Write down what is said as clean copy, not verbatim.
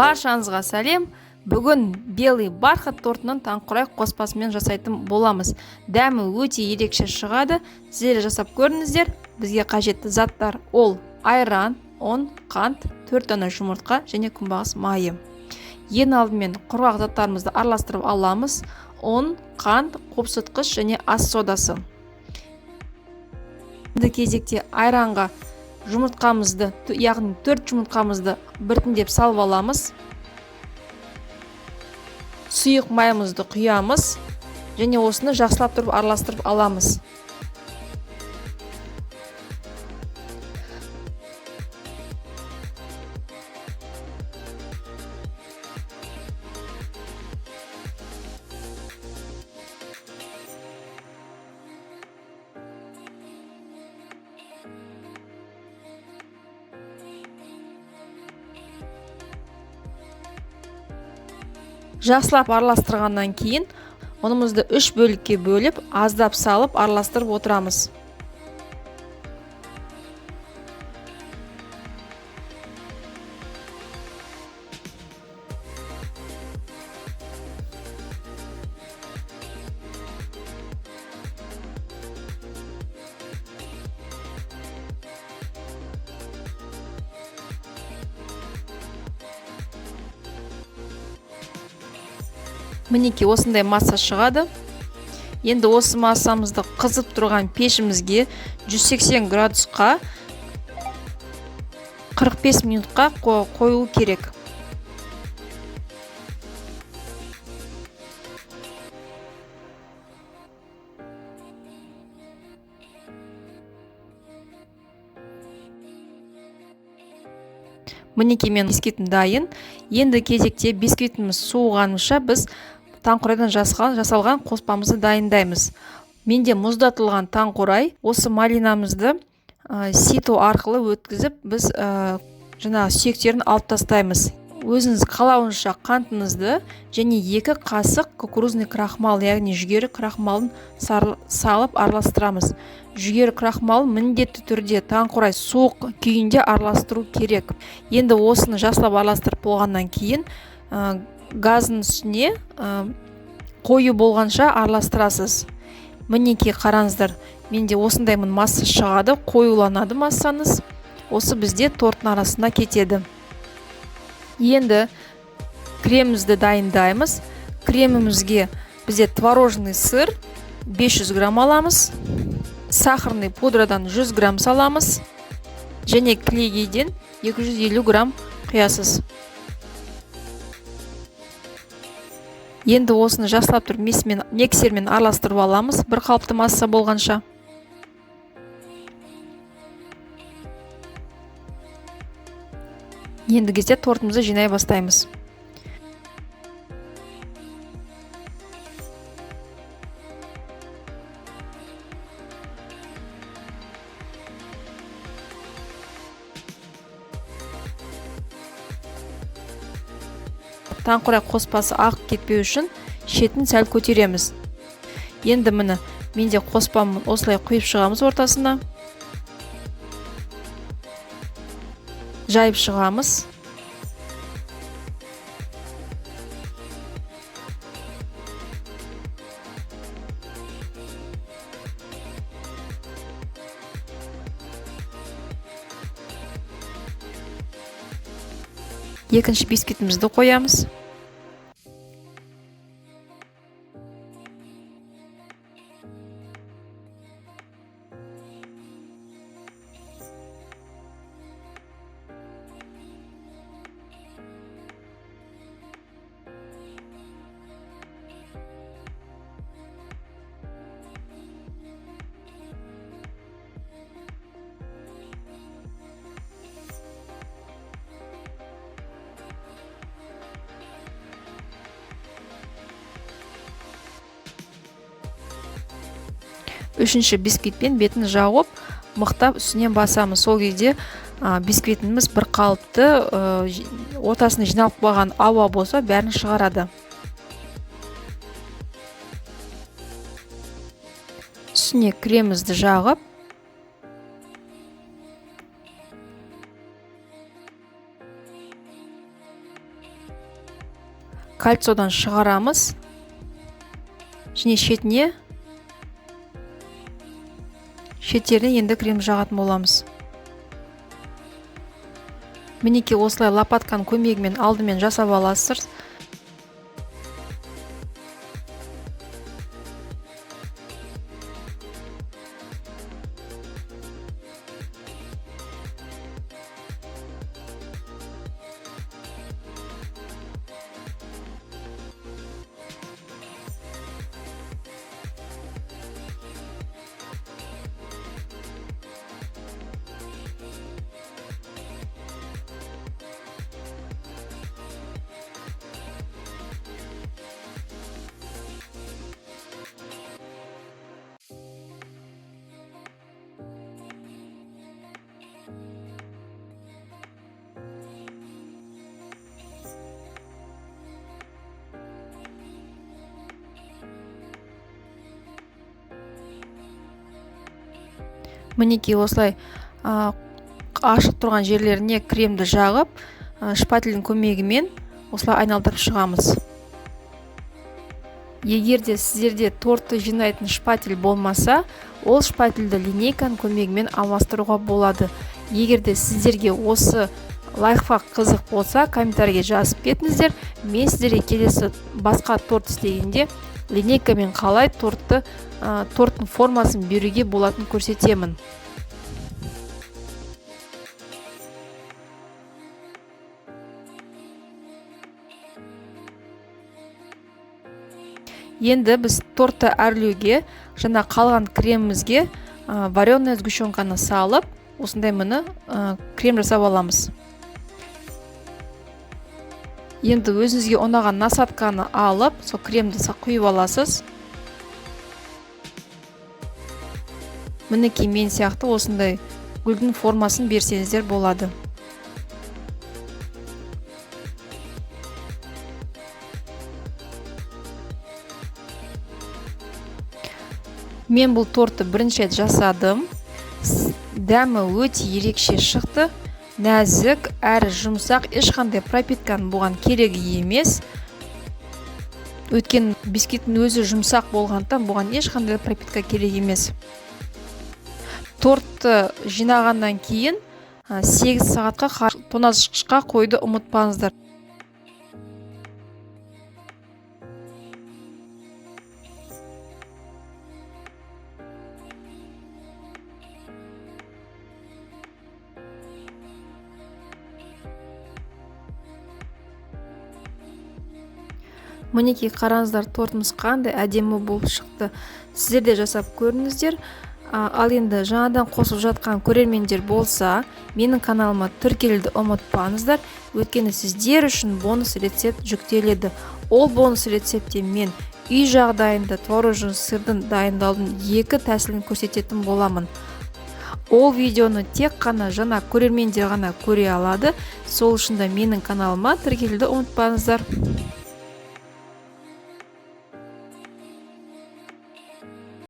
Баршаңызға сәлем. Бүгін белый бархат тортының таңқурай қоспасымен жасайтын боламыз. Дәмі өте ерекше шығады. Сіздер жасап көріңіздер. Бізге қажетті заттар ол айран, ұн, қант, 4 дана жұмыртқа және күнбағыс майы. Ең алдымен құрғақ заттарымызды араластырып аламыз. Ұн, қант, қопсытқыш және ас содасы. Енді кезекте айранға жұмыртқамызды, яғни 4 жұмыртқамызды біртіндеп салып аламыз. Сұйық майымызды құямыз және осыны жақсылап тұрып араластырып аламыз. Жақсылап араластырғаннан кейін ұнымызды 3 бөлікке бөліп, аздап салып араластырып отырамыз. Мінекей осындай масса шығады. Енді осы массамызды қызып тұрған пешімізге 180 градусқа 45 минутқа қою керек. Мінекей мен бисквитім дайын. Енді кезекте бисквитіміз суығанша біз таңқурайдан жасалған қоспамызды дайындаймыз. Менде мұздатылған таңқурай. Осы малинамызды сито арқылы өткізіп, біз жаңағы сүйектерін алып тастаймыз. Өзіңіз қалауынша қантыңызды және 2 қасық кукурузный крахмал, яғни жүгері крахмалын салып араластырамыз. Жүгері крахмалын міндетті түрде таңқурай суық күйінде араластыру керек. Енді осыны жақсылап араластырып болғаннан кейін, газдың үстіне қою болғанша араластырасыз. Мінекей қараңыздар, менде осындай масса шығады, қоюланады массаңыз. Осы бізде торттың арасына кетеді. Енді кремімізді дайындаймыз. Кремімізге бізде творожный сыр 500 грамм аламыз, сахарный пудрадан 100 грамм саламыз және клейгейден 250 грамм құясыз. Енді осыны жақсылап тұрып миксермен араластырып аламыз, бір қалыпты масса болғанша. Енді кезде тортымызды жинай бастаймыз. Таңқурай қоспасы ағып кетпеу үшін шетін сәл көтереміз. Енді міне менде қоспам осылай құйып шығамыз ортасына. Жайып шығамыз. Екінші бисквитімізді қоямыз. Үшінші бисквитпен бетін жауып, мықтап үстінен басамыз. Сол кезде, бисквитіміз бір қалыпты, ортасына жиналып қалған ауа болса, бәрін шығарады. Үстіне кремімізді жағып, Кольцодан шығарамыз. Және шеттеріне енді крем жағатын боламыз. Мінекей осылай лопатканың көмегімен алдымен жасап аласыздар. Мінекей осылай ашық тұрған жерлеріне кремді жағып, шпательдің көмегімен осылай айналдырып шығамыз. Егер де сіздерде тортты жинайтын шпатель болмаса, ол шпательді линейканың көмегімен алмастыруға болады. Егер де сіздерге осы лайфхак қызық болса, комментарийге жазып кетіңіздер. Мен сіздерге келесі басқа торт істегенде линейкамен қалай торттың формасын беруге болатынын көрсетемін. Енді біз тортты әрлеуге жаңа қалған кремімізге вареная сгущенканы салып, осындай міне крем жасап аламыз. Енді өзіңізге ұнаған насадканы алып, сол кремді құйып аласыз. Мінекей мен сияқты осындай гүлдің формасын берсеңіздер болады. Мен бұл тортты бірінші рет жасадым. Дәмі өте ерекше шықты. Нәзік, әрі жұмсақ, ешқандай пропитканың бұған керегі емес. Өйткені бисквиттің өзі жұмсақ болғандықтан бұған ешқандай пропитка керек емес. Тортты жинағаннан кейін 8 сағатқа тоңазытқышқа қоюды ұмытпаңыздар. Мінекей қараңыздар, тортымыз қандай әдемі болып шықты. Сіздер де жасап көріңіздер. Ал енді жаңадан қосып жатқан көрермендер болса, менің каналыма тіркелуді ұмытпаңыздар. Өйткені сіздер үшін бонус рецепт жүктеледі. Ол бонус рецептте мен үй жағдайында творожный сырдың дайындаудың 2 тәсілін көрсететін боламын. Ол видеоны тек қана жаңа көрермендер ғана көре алады. Сол үшін де менің каналыма тіркелуді ұмытпаңыздар.